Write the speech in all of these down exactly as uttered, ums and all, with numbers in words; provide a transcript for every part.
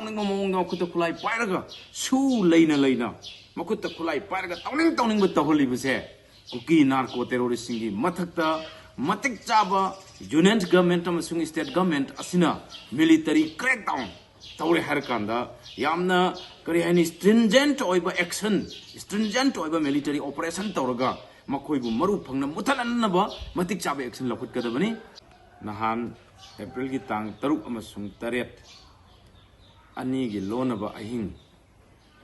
ꯇꯧꯅꯤꯡꯕ ꯃꯑꯣꯡꯗ ꯃꯈꯨꯠꯇ ꯈꯨꯠꯂꯥꯏ ꯄꯥꯏꯔꯒ, ꯁꯨ ꯂꯩꯅ ꯂꯩꯅ ꯃꯈꯨꯠꯇ ꯈꯨꯠꯂꯥꯏ ꯄꯥꯏꯔꯒ ꯇꯧꯅꯤꯡ ꯇꯧꯅꯤꯡꯕ ꯇꯧꯍꯜꯂꯤꯕꯁꯦ, ꯀꯨꯀꯤ ꯅꯥꯔꯀꯣ ꯇꯦꯔꯣꯔꯤꯁꯁꯤꯡꯒꯤ ꯃꯊꯛꯇ ꯃꯇꯤꯛ ꯆꯥꯕ ꯌꯨꯅꯤꯌꯟ ꯒꯚꯔꯟꯃꯦꯟꯠ ꯑꯃꯁꯨꯡ ꯁ꯭ꯇꯦꯠ ꯒꯚꯔꯟꯃꯦꯟꯠ ꯑꯁꯤꯅ ꯃꯤꯂꯤꯇꯔꯤ ꯀ꯭ꯔꯦꯛꯗꯥꯎꯟ ꯇꯧꯔꯦ ꯍꯥꯏꯔ ꯀꯥꯟꯗ, ꯌꯥꯝꯅ, ꯀꯔꯤ ꯍꯥꯏꯅꯤ, ꯁ꯭ꯇ꯭ꯔꯤꯟꯖꯦꯟꯠ ꯑꯣꯏꯕ ꯑꯦꯛꯁꯟ, ꯁ꯭ꯇ꯭ꯔꯤꯟꯖꯦꯟꯠ ꯑꯣꯏꯕ ꯃꯤꯂꯤꯇꯔꯤ ꯑꯣꯄꯔꯦꯁꯟ ꯇꯧꯔꯒ ꯃꯈꯣꯏꯕꯨ ꯃꯔꯨ ꯐꯪꯅ ꯃꯨꯊꯠꯍꯟꯅꯕ ꯃꯇꯤꯛ ꯆꯥꯕ ꯑꯦꯛꯁꯟ ꯂꯧꯈꯠꯀꯗꯕꯅꯤ꯫ ꯅꯍꯥꯟ ꯑꯦꯄ꯭ꯔꯤꯜꯒꯤ ꯇꯥꯡ ꯇꯔꯨꯛ ꯑꯃꯁꯨꯡ ꯇꯔꯦꯠ ꯑꯅꯤꯒꯤ ꯂꯣꯟꯅꯕ ꯑꯍꯤꯡ,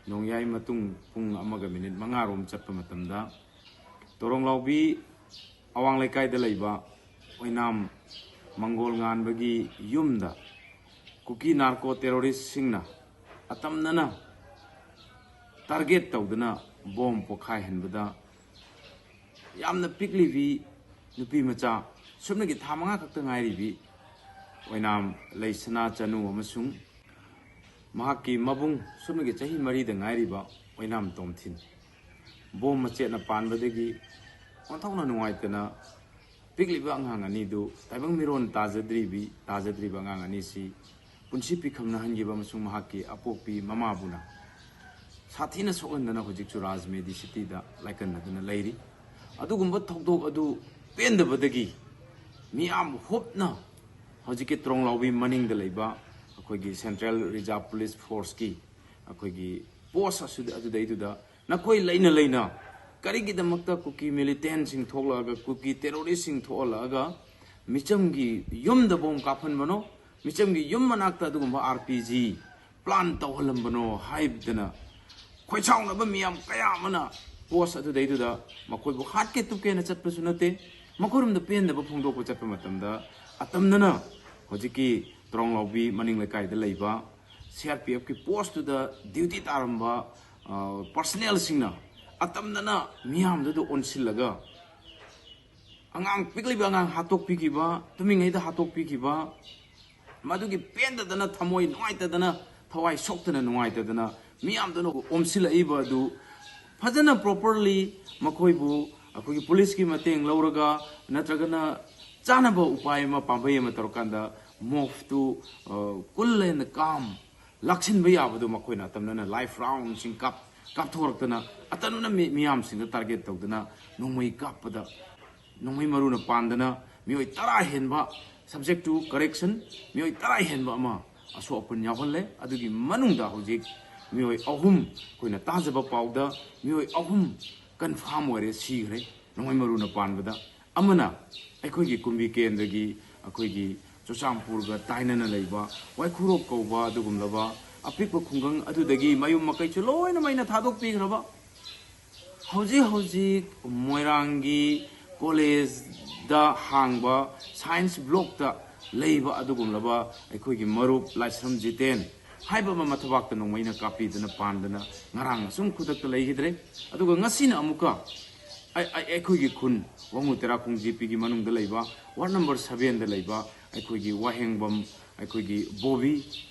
ꯅꯣꯡꯌꯥꯏ ꯃꯇꯨꯡ ꯄꯨꯡ ꯑꯃꯒ ꯃꯤꯅꯤꯠ ꯃꯉꯥ ꯔꯣꯝ ꯆꯠꯄ ꯃꯇꯝꯗ, ꯇꯣꯔꯣꯡꯂꯥꯎꯕꯤ ꯑꯋꯥꯡ ꯂꯩꯀꯥꯏꯗ ꯂꯩꯕ ꯑꯣꯏꯅꯥꯝ ꯃꯪꯒꯣꯜ ꯉꯥꯟꯕꯒꯤ ꯌꯨꯝꯗ ꯀꯨꯀꯤ ꯅꯥꯔꯀꯣ ꯇꯦꯔꯣꯔꯤꯁꯁꯤꯡꯅ ꯑꯇꯝꯅꯅ ꯇꯥꯔꯒꯦꯠ ꯇꯧꯗꯨꯅ ꯕꯣꯝ ꯄꯣꯈꯥꯏꯍꯟꯕꯗ, ꯌꯥꯝꯅ ꯄꯤꯛꯂꯤꯕꯤ ꯅꯨꯄꯤ ꯃꯆꯥ, ꯁꯨꯞꯅꯒꯤ ꯊꯥ ꯃꯉꯥ ꯈꯛꯇ ꯉꯥꯏꯔꯤꯕꯤ ꯑꯣꯏꯅꯥꯝ ꯂꯩꯁꯅꯥ ꯆꯅꯨ ꯑꯃꯁꯨꯡ ꯃꯍꯥꯛꯀꯤ ꯃꯕꯨꯡ, ꯁꯨꯞꯅꯒꯤ ꯆꯍꯤ ꯃꯔꯤꯗ ꯉꯥꯏꯔꯤꯕ ꯑꯣꯏꯅꯥꯝ ꯇꯣꯝꯊꯤꯟ, ꯕꯣꯝ ꯃꯆꯦꯠꯅ ꯄꯥꯟꯕꯗꯒꯤ ꯑꯣꯟꯊꯣꯛꯅ ꯅꯨꯡꯉꯥꯏꯇꯅ ꯄꯤꯛꯂꯤꯕ ꯑꯉꯥꯡ ꯑꯅꯤꯗꯨ ꯇꯥꯏꯕꯪ ꯃꯤꯔꯣꯟ ꯇꯥꯖꯗ꯭ꯔꯤꯕꯤ, ꯇꯥꯖꯗ꯭ꯔꯤꯕ ꯑꯉꯥꯡ ꯑꯅꯤꯁꯤ ꯄꯨꯟꯁꯤ ꯄꯤꯈꯝꯅꯍꯟꯈꯤꯕ ꯑꯃꯁꯨꯡ ꯃꯍꯥꯛꯀꯤ ꯑꯄꯣꯛꯄꯤ ꯃꯃꯥꯕꯨꯅ ꯁꯥꯊꯤꯅ ꯁꯣꯛꯍꯟꯗꯅ ꯍꯧꯖꯤꯛꯁꯨ ꯔꯥꯖꯃꯦꯗꯤ ꯁꯤꯇꯤꯗ ꯂꯥꯏꯀꯠꯅꯗꯨꯅ ꯂꯩꯔꯤ꯫ ꯑꯗꯨꯒꯨꯝꯕ ꯊꯧꯗꯣꯛ ꯑꯗꯨ ꯄꯦꯟꯗꯕꯗꯒꯤ ꯃꯤꯌꯥꯝ ꯍꯨꯞꯅ ꯍꯧꯖꯤꯛꯀꯤ ꯇ꯭ꯔꯣꯡꯂꯥꯎꯕꯤ ꯃꯅꯤꯡꯗ ꯂꯩꯕ ꯑꯩꯈꯣꯏꯒꯤ ꯁꯦꯟꯇ꯭ꯔꯦꯜ ꯔꯤꯖꯥꯔꯚ ꯄꯨꯂꯤꯁ ꯐꯣꯔꯁꯀꯤ ꯑꯩꯈꯣꯏꯒꯤ ꯄꯣꯁ ꯑꯁꯤꯗ, ꯑꯗꯨꯗꯩꯗꯨꯗ ꯅꯈꯣꯏ ꯂꯩꯅ ꯂꯩꯅ ꯀꯔꯤꯒꯤꯗꯃꯛꯇ ꯀꯨꯀꯤ ꯃꯤꯂꯤꯇꯦꯟꯁꯤꯡ ꯊꯣꯛꯂꯛꯑꯒ, ꯀꯨꯀꯤ ꯇꯦꯔꯣꯔꯤꯁꯁꯤꯡ ꯊꯣꯛꯍꯜꯂꯛꯑꯒ ꯃꯤꯆꯝꯒꯤ ꯌꯨꯝꯗ ꯕꯣꯝ ꯀꯥꯞꯍꯟꯕꯅꯣ, ꯃꯤꯆꯝꯒꯤ ꯌꯨꯝ ꯃꯅꯥꯛꯇ ꯑꯗꯨꯒꯨꯝꯕ ꯑꯥꯔ ꯄꯤ ꯖꯤ ꯄ꯭ꯂꯥꯟ ꯇꯧꯍꯜꯂꯝꯕꯅꯣ ꯍꯥꯏꯗꯅ ꯈꯣꯏꯁꯥꯎꯅꯕ ꯃꯤꯌꯥꯝ ꯀꯌꯥ ꯑꯃꯅ ꯄꯣꯁ ꯑꯗꯨꯗꯩꯗꯨꯗ ꯃꯈꯣꯏꯕꯨ ꯍꯥꯠꯀꯦ ꯇꯨꯞꯀꯦꯅ ꯆꯠꯄꯁꯨ ꯅꯠꯇꯦ꯫ ꯃꯈꯣꯏꯔꯣꯝꯗ ꯄꯦꯟꯗꯕ ꯐꯣꯡꯗꯣꯛꯄ ꯆꯠꯄ ꯃꯇꯝꯗ ꯑꯇꯝꯅꯅ ꯍꯧꯖꯤꯛꯀꯤ ꯇ꯭ꯔꯣꯡꯂꯥꯎꯕꯤ ꯃꯅꯤꯡ ꯂꯩꯀꯥꯏꯗ ꯂꯩꯕ ꯁꯤ ꯑꯥꯔ ꯄꯤ ꯑꯦꯐꯀꯤ ꯄꯣꯁꯇꯨꯗ ꯗ꯭ꯌꯨꯇꯤ ꯇꯥꯔꯝꯕ, ꯑ, ꯄꯔꯁꯅꯦꯜꯁꯤꯡꯅ ꯑꯇꯝꯅꯅ ꯃꯤꯌꯥꯝꯗꯨꯗ ꯑꯣꯟꯁꯤꯜꯂꯒ ꯑꯉꯥꯡ, ꯄꯤꯛꯂꯤꯕ ꯑꯉꯥꯡ ꯍꯥꯠꯇꯣꯛꯄꯤꯈꯤꯕ, ꯇꯨꯝꯃꯤꯉꯩꯗ ꯍꯥꯠꯇꯣꯛꯄꯤꯈꯤꯕ, ꯃꯗꯨꯒꯤ ꯄꯦꯟꯗꯗꯅ, ꯊꯃꯣꯏ ꯅꯨꯡꯉꯥꯏꯇꯗꯅ, ꯊꯋꯥꯏ ꯁꯣꯛꯇꯅ ꯅꯨꯡꯉꯥꯏꯇꯗꯅ ꯃꯤꯌꯥꯝꯗꯨꯅ ꯑꯣꯝꯁꯤꯜꯂꯛꯏꯕ ꯑꯗꯨ ꯐꯖꯅ ꯄ꯭ꯔꯣꯄꯔꯂꯤ ꯃꯈꯣꯏꯕꯨ ꯑꯩꯈꯣꯏꯒꯤ ꯄꯨꯂꯤꯁꯀꯤ ꯃꯇꯦꯡ ꯂꯧꯔꯒ, ꯅꯠꯇ꯭ꯔꯒꯅ ꯆꯥꯅꯕ ꯎꯄꯥꯏ ꯑꯃ, ꯄꯥꯝꯕꯩ ꯑꯃ ꯇꯧꯔꯀꯥꯟꯗ ꯃꯣꯞꯇꯨ, ꯑ, ꯀꯨꯜ ꯑꯦꯟ ꯀꯥꯝ ꯂꯥꯛꯁꯤꯟꯕ ꯌꯥꯕꯗꯣ ꯃꯈꯣꯏꯅ ꯑꯇꯝꯅꯅ ꯂꯥꯏꯐ ꯔꯥꯎꯟꯁꯤꯡ ꯀꯥꯞ ꯀꯥꯞꯊꯣꯔꯛꯇꯅ, ꯑꯇꯝꯅꯅ ꯃꯤ ꯃꯤꯌꯥꯝꯁꯤꯡꯗ ꯇꯥꯔꯒꯦꯠ ꯇꯧꯗꯅ ꯅꯣꯡꯃꯩ ꯀꯥꯞꯄꯗ, ꯅꯣꯡꯃꯩ ꯃꯔꯨꯅ ꯄꯥꯟꯗꯅ ꯃꯤꯑꯣꯏ ꯇꯔꯥ ꯍꯦꯟꯕ, subject to correction, ꯃꯤꯑꯣꯏ ꯇꯔꯥ ꯍꯦꯟꯕ ꯑꯃ ꯑꯁꯣꯛ ꯑꯄꯟ ꯌꯥꯎꯍꯜꯂꯦ꯫ ꯑꯗꯨꯒꯤ ꯃꯅꯨꯡꯗ ꯍꯧꯖꯤꯛ ꯃꯤꯑꯣꯏ ꯑꯍꯨꯝ, ꯑꯩꯈꯣꯏꯅ ꯇꯥꯖꯕ ꯄꯥꯎꯗ ꯃꯤꯑꯣꯏ ꯑꯍꯨꯝ ꯀꯟꯐꯥꯔꯝ ꯑꯣꯏꯔꯦ, ꯁꯤꯈ꯭ꯔꯦ ꯅꯣꯡꯃꯩ ꯃꯔꯨꯅ ꯄꯥꯟꯕꯗ꯫ ꯑꯃꯅ ꯑꯩꯈꯣꯏꯒꯤ ꯀꯨꯝꯕꯤ ꯀꯦꯟꯗ꯭ꯔꯒꯤ, ꯑꯩꯈꯣꯏꯒꯤ ꯆꯨꯔꯆꯥꯟꯄꯨꯔꯒ ꯇꯥꯏꯅꯅ ꯂꯩꯕ ꯋꯥꯏꯈꯨꯔꯣꯛ ꯀꯧꯕ ꯑꯗꯨꯒꯨꯝꯂꯕ ꯑꯄꯤꯛꯄ ꯈꯨꯡꯒꯪ ꯑꯗꯨꯗꯒꯤ ꯃꯌꯨꯝ ꯃꯀꯩꯁꯨ ꯂꯣꯏꯅ ꯃꯩꯅ ꯊꯥꯗꯣꯛꯄꯤꯈ꯭ꯔꯕ, ꯍꯧꯖꯤꯛ ꯍꯧꯖꯤꯛ ꯃꯣꯏꯔꯥꯡꯒꯤ ꯀꯣꯂꯦꯖꯗ ꯍꯥꯡꯕ ꯁꯥꯏꯟꯁ ꯕ꯭ꯂꯣꯛꯇ ꯂꯩꯕ ꯑꯗꯨꯒꯨꯝꯂꯕ ꯑꯩꯈꯣꯏꯒꯤ ꯃꯔꯨꯞ ꯂꯥꯏꯁ꯭ꯔꯝ ꯖꯤꯇꯦꯟ ꯍꯥꯏꯕ ꯑꯃ ꯃꯊꯕꯥꯛꯇ ꯅꯣꯡꯃꯩꯅ ꯀꯥꯞꯄꯤꯗꯅ ꯄꯥꯟꯗꯅ ꯉꯔꯥꯡ ꯑꯁꯨꯝ ꯈꯨꯗꯛꯇ ꯂꯩꯈꯤꯗ꯭ꯔꯦ꯫ ꯑꯗꯨꯒ ꯉꯁꯤꯅ ꯑꯃꯨꯛꯀ ꯑꯩ-, ꯑꯩ-, ꯑꯩꯈꯣꯏꯒꯤ ꯈꯨꯟ ꯋꯥꯉꯨ ꯇꯦꯔꯥꯈꯣꯡ ꯖꯤꯄꯤꯒꯤ ꯃꯅꯨꯡꯗ ꯂꯩꯕ ꯋꯥꯔꯗ ꯅꯝꯕꯔ ꯁꯚꯦꯟꯗ ꯂꯩꯕ ꯑꯩꯈꯣꯏꯒꯤ ꯋꯥꯍꯦꯡꯕꯝ, ꯑꯩꯈꯣꯏꯒꯤ ꯕꯣꯕꯤ,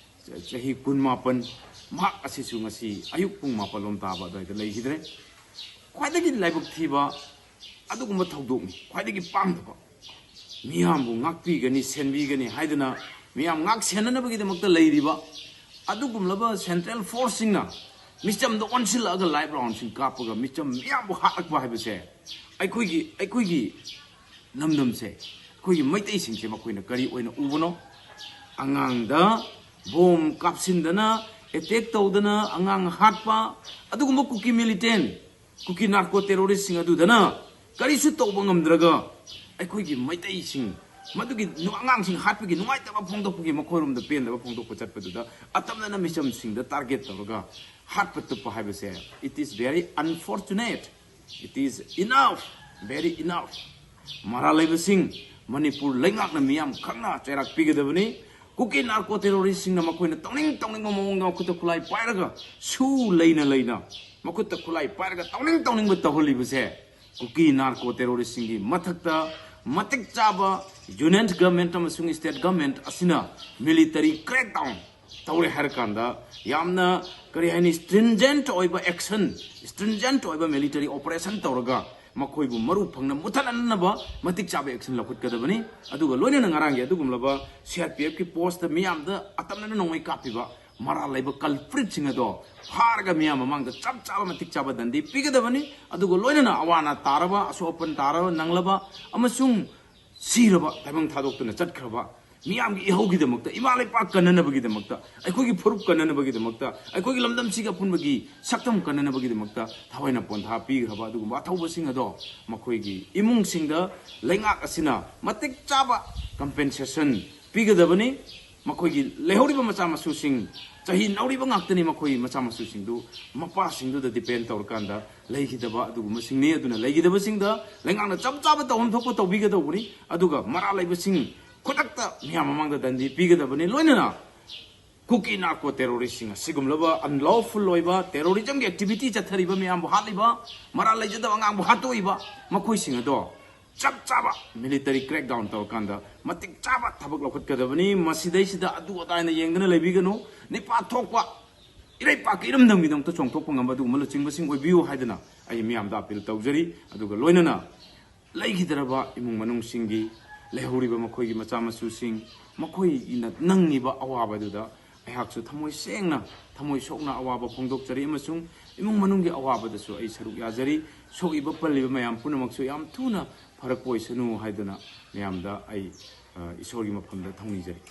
ꯆ-, ꯆꯍꯤ ꯀꯨꯟꯃꯥꯄꯟ, ꯃꯍꯥꯛ ꯑꯁꯤꯁꯨ ꯉꯁꯤ ꯑꯌꯨꯛ ꯄꯨꯡ ꯃꯥꯄꯜ ꯂꯣꯝ ꯇꯥꯕ ꯑꯗꯨꯋꯥꯏꯗ ꯂꯩꯈꯤꯗ꯭ꯔꯦ꯫ ꯈ꯭ꯋꯥꯏꯗꯒꯤ ꯂꯥꯏꯕꯛ ꯊꯤꯕ ꯑꯗꯨꯒꯨꯝꯕ ꯊꯧꯗꯣꯛꯅꯤ, ꯈ꯭ꯋꯥꯏꯗꯒꯤ ꯄꯥꯝꯗꯕ꯫ ꯃꯤꯌꯥꯝꯕꯨ ꯉꯥꯛꯄꯤꯒꯅꯤ, ꯁꯦꯟꯕꯤꯒꯅꯤ ꯍꯥꯏꯗꯨꯅ ꯃꯤꯌꯥꯝ ꯉꯥꯛ ꯁꯦꯟꯅꯅꯕꯒꯤꯗꯃꯛꯇ ꯂꯩꯔꯤꯕ ꯑꯗꯨꯒꯨꯝꯂꯕ ꯁꯦꯟꯇ꯭ꯔꯦꯜ ꯐꯣꯔꯁꯁꯤꯡꯅ ꯃꯤꯆꯝꯗ ꯑꯣꯟꯁꯤꯜꯂꯛꯑꯒ ꯂꯥꯏꯐ ꯔꯥꯎꯟꯁꯤꯡ ꯀꯥꯞꯄꯒ ꯃꯤꯆꯝ ꯃꯤꯌꯥꯝꯕꯨ ꯍꯥꯠꯂꯛꯄ ꯍꯥꯏꯕꯁꯦ ꯑꯩꯈꯣꯏꯒꯤ, ꯑꯩꯈꯣꯏꯒꯤ ꯂꯝꯗꯝꯁꯦ, ꯑꯩꯈꯣꯏꯒꯤ ꯃꯩꯇꯩꯁꯤꯡꯁꯦ ꯃꯈꯣꯏꯅ ꯀꯔꯤ ꯑꯣꯏꯅ ꯎꯕꯅꯣ? ꯑꯉꯥꯡꯗ ꯕꯣꯝ ꯀꯥꯞꯁꯤꯟꯗꯅ, ꯑꯦꯇꯦꯛ ꯇꯧꯗꯅ, ꯑꯉꯥꯡ ꯍꯥꯠꯄ, ꯑꯗꯨꯒꯨꯝꯕ ꯀꯨꯀꯤ ꯃꯤꯂꯤꯇꯦꯟ, ꯀꯨꯀꯤ ꯅꯥꯔꯀꯣ ꯇꯦꯔꯣꯔꯤꯁꯁꯤꯡ ꯑꯗꯨꯗꯅ ꯀꯔꯤꯁꯨ ꯇꯧꯕ ꯉꯝꯗ꯭ꯔꯒ ꯑꯩꯈꯣꯏꯒꯤ ꯃꯩꯇꯩꯁꯤꯡ ꯃꯗꯨꯒꯤ ꯅꯨ-, ꯑꯉꯥꯡꯁꯤꯡ ꯍꯥꯠꯄꯒꯤ ꯅꯨꯡꯉꯥꯏꯇꯕ ꯐꯣꯡꯗꯣꯛꯄꯒꯤ, ꯃꯈꯣꯏꯔꯣꯝꯗ ꯄꯦꯟꯗꯕ ꯐꯣꯡꯗꯣꯛꯄ ꯆꯠꯄꯗꯨꯗ ꯑꯇꯝꯅꯅ ꯃꯤꯆꯝꯁꯤꯡꯗ ꯇꯥꯔꯒꯦꯠ ꯇꯧꯔꯒ ꯍꯥꯠꯄ ꯇꯨꯞꯄ ꯍꯥꯏꯕꯁꯦ, it is very unfortunate, it is enough, very enough꯫ ꯃꯔꯥꯜ ꯂꯩꯕꯁꯤꯡ, ꯃꯅꯤꯄꯨꯔ ꯂꯩꯉꯥꯛꯅ ꯃꯤꯌꯥꯝ ꯈꯪꯅ ꯆꯩꯔꯥꯛ ꯄꯤꯒꯗꯕꯅꯤ꯫ ꯀꯨꯀꯤ ꯅꯥꯔꯀꯣ ꯇꯦꯔꯣꯔꯤꯁꯁꯤꯡꯅ ꯃꯈꯣꯏꯅ ꯇꯧꯅꯤꯡ ꯇꯧꯅꯤꯡꯕ ꯃꯑꯣꯡꯗ ꯃꯈꯨꯠꯇ ꯈꯨꯠꯂꯥꯏ ꯄꯥꯏꯔꯒ, ꯁꯨ ꯂꯩꯅ ꯂꯩꯅ ꯃꯈꯨꯠꯇ ꯈꯨꯠꯂꯥꯏ ꯄꯥꯏꯔꯒ ꯇꯧꯅꯤꯡ ꯇꯧꯅꯤꯡꯕ ꯇꯧꯍꯜꯂꯤꯕꯁꯦ, ꯀꯨꯀꯤ ꯅꯥꯔꯀꯣ ꯇꯦꯔꯣꯔꯤꯁꯁꯤꯡꯒꯤ ꯃꯊꯛꯇ ꯃꯇꯤꯛ ꯆꯥꯕ ꯌꯨꯅꯤꯌꯟ ꯒꯚꯔꯟꯃꯦꯟꯠ ꯑꯃꯁꯨꯡ ꯁ꯭ꯇꯦꯠ ꯒꯚꯔꯟꯃꯦꯟꯠ ꯑꯁꯤꯅ ꯃꯤꯂꯤꯇꯔꯤ ꯀ꯭ꯔꯦꯛ ꯗꯥꯎꯟ ꯇꯧꯔꯦ ꯍꯥꯏꯔ ꯀꯥꯟꯗ, ꯌꯥꯝꯅ, ꯀꯔꯤ ꯍꯥꯏꯅꯤ, ꯁ꯭ꯇ꯭ꯔꯤꯟꯖꯦꯟꯠ ꯑꯣꯏꯕ ꯑꯦꯛꯁꯟ, ꯁ꯭ꯇ꯭ꯔꯤꯟꯖꯦꯟꯠ ꯑꯣꯏꯕ ꯃꯤꯂꯤꯇꯔꯤ ꯑꯣꯄꯔꯦꯁꯟ ꯇꯧꯔꯒ ꯃꯈꯣꯏꯕꯨ ꯃꯔꯨ ꯐꯪꯅ ꯃꯨꯊꯠꯍꯟꯅꯕ ꯃꯇꯤꯛ ꯆꯥꯕ ꯑꯦꯛꯁꯟ ꯂꯧꯈꯠꯀꯗꯕꯅꯤ꯫ ꯑꯗꯨꯒ ꯂꯣꯏꯅꯅ ꯉꯔꯥꯡꯒꯤ ꯑꯗꯨꯒꯨꯝꯂꯕ ꯁꯤ ꯑꯥꯔ ꯄꯤ ꯑꯦꯐꯀꯤ ꯄꯣꯁꯇ ꯃꯤꯌꯥꯝꯗ ꯑꯇꯝꯅꯅ ꯅꯣꯡꯃꯩ ꯀꯥꯞꯄꯤꯕ ꯃꯔꯥꯜ ꯂꯩꯕ culpritꯁꯤꯡ ꯑꯗꯣ ꯐꯥꯔꯒ ꯃꯤꯌꯥꯝ ꯃꯃꯥꯡꯗ ꯆꯞ ꯆꯥꯕ, ꯃꯇꯤꯛ ꯆꯥꯕ ꯗꯟꯗꯤ ꯄꯤꯒꯗꯕꯅꯤ꯫ ꯑꯗꯨꯒ ꯂꯣꯏꯅꯅ ꯑꯋꯥ ꯑꯅꯥ ꯇꯥꯔꯕ, ꯑꯁꯣꯛ ꯑꯄꯟ ꯇꯥꯔꯕ, ꯅꯪꯂꯕ ꯑꯃꯁꯨꯡ ꯁꯤꯔꯕ, ꯇꯥꯏꯕꯪ ꯊꯥꯗꯣꯛꯇꯨꯅ ꯆꯠꯈ꯭ꯔꯕ ꯃꯤꯌꯥꯝꯒꯤ ꯏꯍꯧꯒꯤꯗꯃꯛꯇ, ꯏꯃꯥ ꯂꯩꯄꯥꯛ ꯀꯟꯅꯅꯕꯒꯤꯗꯃꯛꯇ, ꯑꯩꯈꯣꯏꯒꯤ ꯐꯨꯔꯨꯞ ꯀꯟꯅꯅꯕꯒꯤꯗꯃꯛꯇ, ꯑꯩꯈꯣꯏꯒꯤ ꯂꯝꯗꯝꯁꯤꯒꯤ ꯑꯄꯨꯟꯕꯒꯤ ꯁꯛꯇꯝ ꯀꯟꯅꯅꯕꯒꯤꯗꯃꯛꯇ ꯊꯋꯥꯏꯅ ꯄꯣꯟꯊꯥ ꯄꯤꯈ꯭ꯔꯕ ꯑꯗꯨꯒꯨꯝꯕ ꯑꯊꯧꯕꯁꯤꯡ ꯑꯗꯣ ꯃꯈꯣꯏꯒꯤ ꯏꯃꯨꯡꯁꯤꯡꯗ ꯂꯩꯉꯥꯛ ꯑꯁꯤꯅ ꯃꯇꯤꯛ ꯆꯥꯕ compensation ꯄꯤꯒꯗꯕꯅꯤ꯫ ꯃꯈꯣꯏꯒꯤ ꯂꯩꯍꯧꯔꯤꯕ ꯃꯆꯥ ꯃꯁꯨꯁꯤꯡ, ꯆꯍꯤ ꯅꯧꯔꯤꯕ ꯉꯥꯛꯇꯅꯤ, ꯃꯈꯣꯏ ꯃꯆꯥ ꯃꯁꯨꯁꯤꯡꯗꯨ ꯃꯄꯥꯁꯤꯡꯗꯨꯗ depend ꯇꯧꯔꯀꯥꯟꯗ ꯂꯩꯈꯤꯗꯕ ꯑꯗꯨꯒꯨꯝꯕꯁꯤꯡꯅꯤ꯫ ꯑꯗꯨꯅ ꯂꯩꯈꯤꯗꯕꯁꯤꯡꯗ ꯂꯩꯉꯥꯛꯅ ꯆꯞ ꯆꯥꯕ ꯇꯧꯐꯝ ꯊꯣꯛꯄ ꯇꯧꯕꯤꯒꯗꯧꯕꯅꯤ꯫ ꯑꯗꯨꯒ ꯃꯔꯥꯜ ꯂꯩꯕꯁꯤꯡ ꯈꯨꯗꯛꯇ ꯃꯤꯌꯥꯝ ꯃꯃꯥꯡꯗ ꯗꯟꯗꯤ ꯄꯤꯒꯗꯕꯅꯤ꯫ ꯂꯣꯏꯅꯅ ꯀꯨꯀꯤ ꯅꯥꯔꯀꯣ terroristꯁꯤꯡ ꯑꯁꯤꯒꯨꯝꯂꯕ unlawful ꯑꯣꯏꯕ terrorismꯒꯤ activity ꯆꯠꯊꯔꯤꯕ ꯃꯤꯌꯥꯝꯕꯨ ꯍꯥꯠꯂꯤꯕ, ꯃꯔꯥꯜ ꯂꯩꯖꯗꯕ ꯑꯉꯥꯡꯕꯨ ꯍꯥꯠꯇꯣꯛꯏꯕ, ꯃꯈꯣꯏꯁꯤꯡ ꯑꯗꯣ ꯆꯞ ꯆꯥꯕ military crackdown ꯇꯧꯔꯀꯥꯟꯗ ꯃꯇꯤꯛ ꯆꯥꯕ ꯊꯕꯛ ꯂꯧꯈꯠꯀꯗꯕꯅꯤ꯫ ꯃꯁꯤꯗꯩꯁꯤꯗ ꯑꯗꯨ ꯑꯗꯥꯏꯅ ꯌꯦꯡꯗꯅ ꯂꯩꯕꯤꯒꯅꯨ꯫ ꯅꯤꯄꯥ ꯊꯣꯛꯄ ꯏꯔꯩꯄꯥꯛꯀꯤ ꯏꯔꯝꯗꯝꯒꯤꯗꯃꯛꯇ ꯆꯣꯡꯊꯣꯛꯄ ꯉꯝꯕ ꯑꯗꯨꯒꯨꯝꯕ ꯂꯨꯆꯤꯡꯕꯁꯤꯡ ꯑꯣꯏꯕꯤꯌꯨ ꯍꯥꯏꯗꯅ ꯑꯩ ꯃꯤꯌꯥꯝꯗ appeal ꯇꯧꯖꯔꯤ꯫ ꯑꯗꯨꯒ ꯂꯣꯏꯅꯅ ꯂꯩꯈꯤꯗ꯭ꯔꯕ ꯏꯃꯨꯡ ꯃꯅꯨꯡꯁꯤꯡꯒꯤ, ꯂꯩꯍꯧꯔꯤꯕ ꯃꯈꯣꯏꯒꯤ ꯃꯆꯥ ꯃꯁꯨꯁꯤꯡ, ꯃꯈꯣꯏꯅ ꯅꯪꯉꯤꯕ ꯑꯋꯥꯕꯗꯨꯗ ꯑꯩꯍꯥꯛꯁꯨ ꯊꯃꯣꯏ ꯁꯦꯡꯅ, ꯊꯃꯣꯏ ꯁꯣꯛꯅ ꯑꯋꯥꯕ ꯐꯣꯡꯗꯣꯛꯆꯔꯤ ꯑꯃꯁꯨꯡ ꯏꯃꯨꯡ ꯃꯅꯨꯡꯒꯤ ꯑꯋꯥꯕꯗꯁꯨ ꯑꯩ ꯁꯔꯨꯛ ꯌꯥꯖꯔꯤ꯫ ꯁꯣꯛꯏꯕ ꯄꯜꯂꯤꯕ ꯃꯌꯥꯝ ꯄꯨꯝꯅꯃꯛꯁꯨ ꯌꯥꯝ ꯊꯨꯅ ꯐꯔꯛꯄ ꯑꯣꯏꯁꯅꯨ ꯍꯥꯏꯗꯨꯅ ꯃꯌꯥꯝꯗ ꯑꯩ, ꯑ, ꯏꯁꯣꯔꯒꯤ ꯃꯐꯝꯗ ꯊꯧꯅꯤꯖꯔꯤ꯫